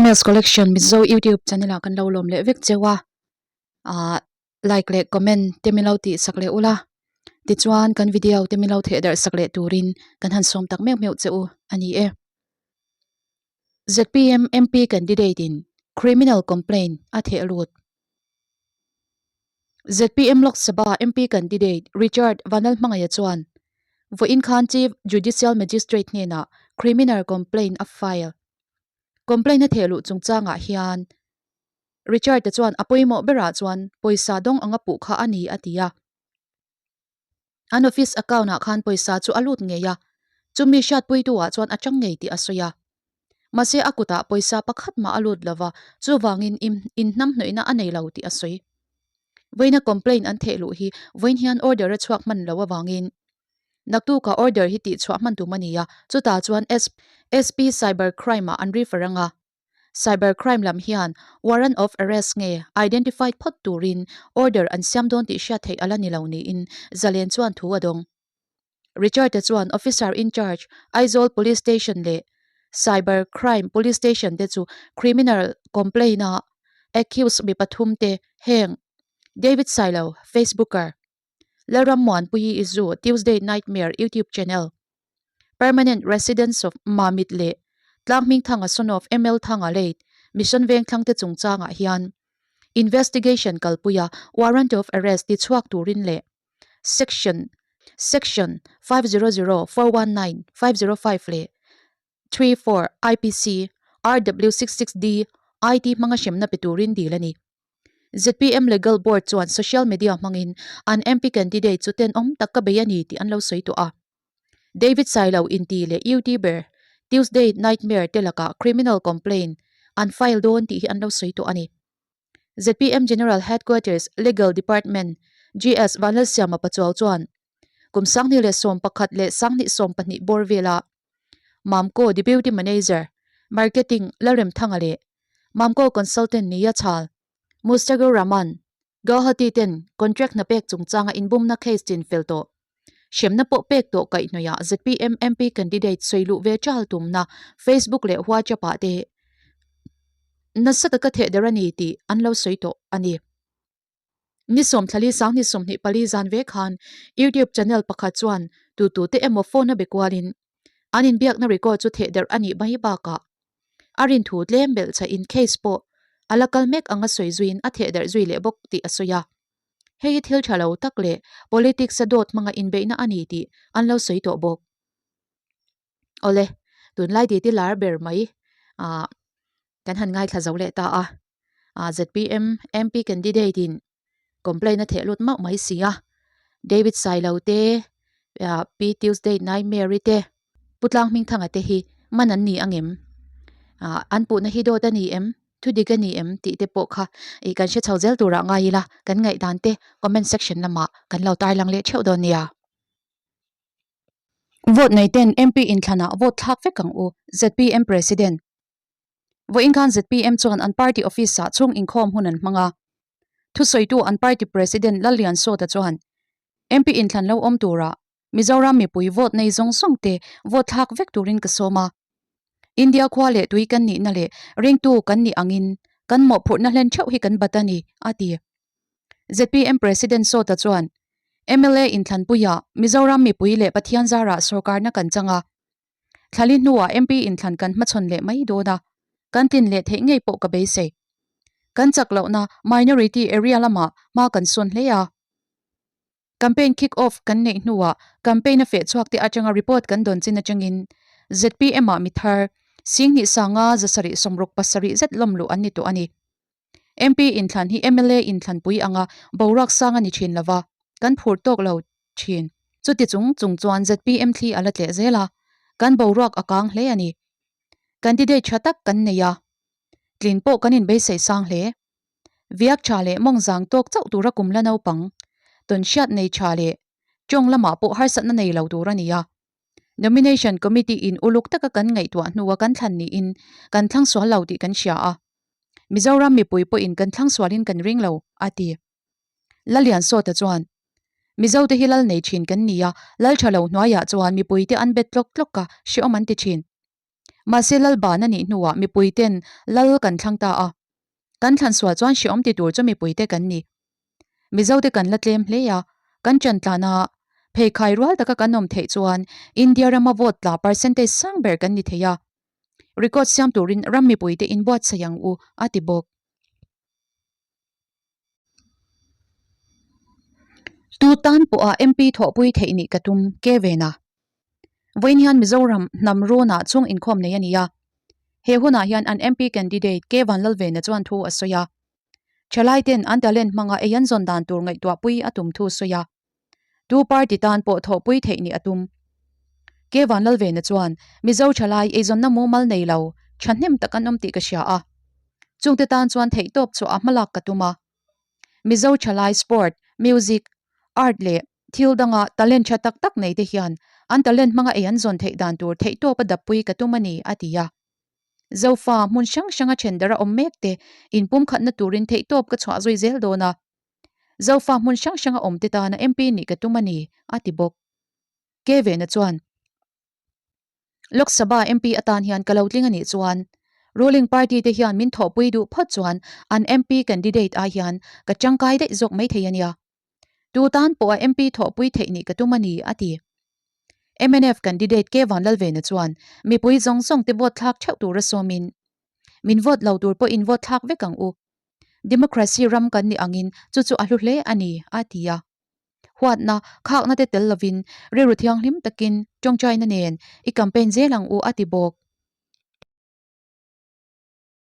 Samuel's Collection Mizo YouTube channel ah kan lo lawm leh vek cheu a ah like leh comment te min lo tih sak leh ula tichuan kan video te min lo theh darh sak leh turin kan han sawm tak meuh meuh che u a ni e. Zpm MP candidate in criminal complaint a theh lut. Zpm Lok Sabha MP candidate Richard Vanlalhmangaia chuan vawiin khan Chief Judicial Magistrate hnenah criminal complaint a file. Complaint a theh luh chungchangah hian Richard-a chuan a pawimawh berah chuan pawisa dawng anga puh kha a ni a ti a. An office account ah khan pawisa chu a lut ngei a, chumi hriatpuitu ah chuan a chang ngei tih a sawi a. Mahse a kutah pawisa pakhat mah a lut lova, chuvangin inhnamhnawihna a nei lo tih a sawi. Vawiina complaint an theh luh hi vawiin hian order a chhuak hman lo avangin naktukah order hi tihchhuah hman tum a ni a, chutah chuan SP Cyber Crime ah an refer ang a. Cyber crime lam hian warrant of arrest nge identified phawt turin order an siam dawn tih hriat theih a la ni lo niin Zalen chuan thu a dawng. Richard-a chuan officer in charge Aizawl Police Station leh Cyber Crime Police Station te chu criminal complaint-a accused mi pathum te heng David Sailo, Facebooker, Lalrammuanpuii Izu Tuesday Nightmare YouTube channel, Permanent Residents of Mamit leh Tlanghmingthanga son of ML Thanga late Mission Vengthlang te chungchangah hian investigation kalpuia warrant of arrest tichhuak turin leh Section Section 500, 419, 505 leh 34 IPC RW 66D IT hmanga hremna pe turin dil a ni. Zpm Legal Board chuan social media hmangin an MP candidate chu tenawm tak ka bei a ni tih an lo sawi tawh a. David Sailo inti leh YouTuber Tuesday Nightmare te lakah criminal complaint an file dawn tih hi an lo sawi tawh a ni. Zpm General Headquarters Legal Department GS Vanlalsiama Pachuau chuan kum 2011 leh 2012 bawr vela Mamco Deputy Manager, Marketing, Lalremthanga leh Mamco Consultant nia chhal Mustagur Rahman, Guwahati ten contract hna pek chungchanga inbumna case chin fel tawh. Hremna pawh pek tawh kaihhnawihah zpm MP candidate sawi luh ve chal tumna Facebook leh WhatsApp ah te nasa taka theh der a ni tih an lo sawi tawh a ni. Ni sawmthlali sang ni 24 zan ve khan YouTube channel pakhat chuan tutute emaw phone a be kualin an inbiakna record chu theh derh a nih mai bakah a rinthu tlem belh chhahin case pawh a la kal mek anga sawi zuiin a theh derh zui leh bawk tih a sawi a. Hei hi thil tha lo tak leh politics a dawt hmanga inbeihna a ni tih an lo sawi tawh bawk. Awle, tunlai titi lar ber mai ah kan han ngaithla zo leh ta a. Ah zpm MP candidate in complaint a theh lut mauh mai si a. David Sailo te, ah Pi Tuesday Nightmare-i te, Pu Tlanghmingthanga te hi man an ni angem? Ah an puhna hi dawt a ni em? Thu dik a ni em tih te pawh kha ih kan hre chho zel turah ngai ila kan ngaihdan te comment section lamah kan lo tarlang leh theuh dawn nia. Vote nei ten MP inthlanah vote thlak vek ang u, zpm President. Vawiin khan zpm chuan an party office ah chhung inkhawm hun an hmang a. Thusawitu an party President Lallian Sawta chuan MP inthlan lo awm turah Mizoram mipui vote nei zawng zawng te vote thlak vek turin ka sawm a. India khua leh tui kan nihna leh ringtu kan nih angin kan mawhphurhna hlen theuh hi kan bat a ni, a ti. Zpm President Sawta chuan, mla inthlanpuiah Mizoram mipui leh Pathian zarah sorkarna kan chang a. Thlali hnuah MP inthlan kan hmachhawn leh mai dawn a, kan tlin leh theih ngei pawh ka beisei. Kan chak lohna minority area lamah hma kan sawn hle a. Campaign kick off kan neih hnuah campaign a feh chhuak te atanga report kan dawn chin atangin zpm ah mi thar Singhnih Sanga 767 zet lawm luh an ni tawh a ni. MP inthlan hi mla inthlanpui anga boruak sang a ni thin lova, kan phur tawk lo thin. Chuti chung chung chuan zpm thli a la tleh zel a, kan boruak a kang hle a ni. Candidate tha tak kan nei a, tlin pawh kan inbeisei sang hle. Viak tha leh mawng zang tawk chauh tura kum la naupang, tawn hriat nei tha leh tawng lamah pawh harsatna nei lo tur a ni a. Nomination Committee in uluk taka kan ngaihtuah hnua kan thlan niin kan thlang sual lo tih kan hria a. Mizoram mipui pawhin kan thlang sualin kan ring lo, a ti. Laliansawta chuan, Mizote hi lal nei thin kan ni a, lal tha lo hnuaiah chuan mipuite an bet tlawk tlawk a, hreawm an ti thin. Mahse lal ban a nih hnuah mipui ten lal kan thlang ta a. Kan thlan sual chuan hreawm ti tur chu mipui te kan ni. Mizo te kan la tlem hle a, kan ṭan tlana pheikhai rual taka kan awm theih chuan India rama vote tla percentage sang ber kan ni thei a. Record siam turin ram mipui te inbuatsaih ang u, a ti bawk. Tu tan pawha MP thawhpui theih nih ka tum ke ven a. Vawiin hian Mizoram hnam rawnah chhung inkhawm nei a ni a. He hunah hian an MP candidate K Vanlalvena chuan thu a sawi a. Thalai ten an talent hmanga ei an zawn dan tur ngaihtuahpui a tum thu sawi a. Tu party tan pawh thawhpui theih nih a tum. K Vanlalvena chuan Mizo thalai eizawnna mumal nei lo thahnem tak an awm tih ka hria a. Chungte tan chuan theihtawp chhuah a hmalak ka tum a. Mizo thalai sport, music, art leh thil danga talent tha tak tak nei te hian an talent hmanga ei an zawn theih dan tur theihtawp a dappui ka tum a ni, a ti a. Zofa hmun hrang hranga thendar a awm mek te inpumkhatna turin theihtawp ka chhuah zui zel dawn a. Zofa hmun hrang hranga awm te tana MP nih ka tum a ni, a ti bawk. Ke Vena chuan. Lok Sabha MP atan hian ka lo tling a nih chuan ruling party te hian min thawhpui duh phawt chuan an MP candidate ai hian ka tangkai daih zawk maithei a nia. Tu tan pawh a MP thawhpui theih nih ka tum a ni, a ti. Mnf candidate K Vanlalvena chuan mipui zawng zawng te vote thlak theuh tura sawmin, Min vote lo tur pawhin vote thlak vek ang u. Democracy ram kan nih angin chu chu a hlu hle a ni, a ti a. Huatna, khakna te tel lovin rilru thianghlim takin tawngtaina nen i campaign zel ang u a ti bawk.